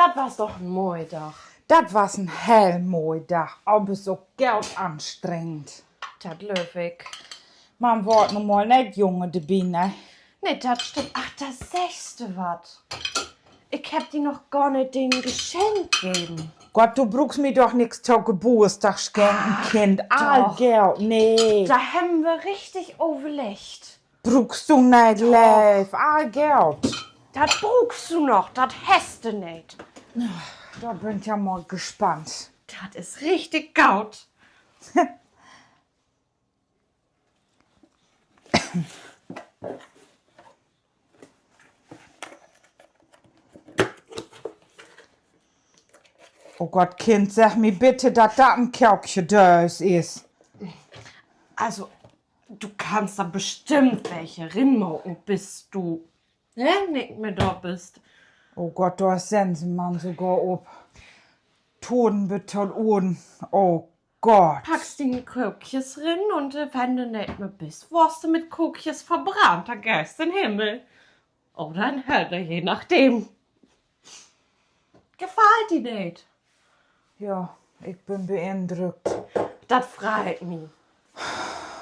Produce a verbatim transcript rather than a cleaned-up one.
Dat was doch en moi Dag. Dat was en heel moi Dag, aver so goot anstrengend. Dat glööv ik. Man word nu mal neet jünger dorbi, ne? Nee, dat stimmt. Ach, dor seggst du wat. Ik hebb di noch gor neet den Geschenk geven. Gott, du bruukst mi doch nix to Gebursdag schenken, Kind. All goot, nee. Dor hebben wi richtig överleggt. Bruukst du neet, Leev, all goot. Dat bruukst du noch, dat hest du neet. Dor bün ik ja mal gespannt. Dat is richtig goot. Oh Gott, Kind, segg mi bitte, dat dat en Kookjedöös is. Also, du kannst dor bestimmt welke rinmaken, bit du, ne, nich mehr dor büst. Oh Gott, dor is Sensenmann sogor op. Toden bit to'n Uren. Oh Gott. Packst dien Kookjes rin un, äh, wenn du neet mehr büst, worrst du mit Kookjes verbrannt, denn geihst in Himmel. Oder in Hölle, je nachdem. Gefallt di dat? Ja, ik bün beindrückt. Dat freit mi.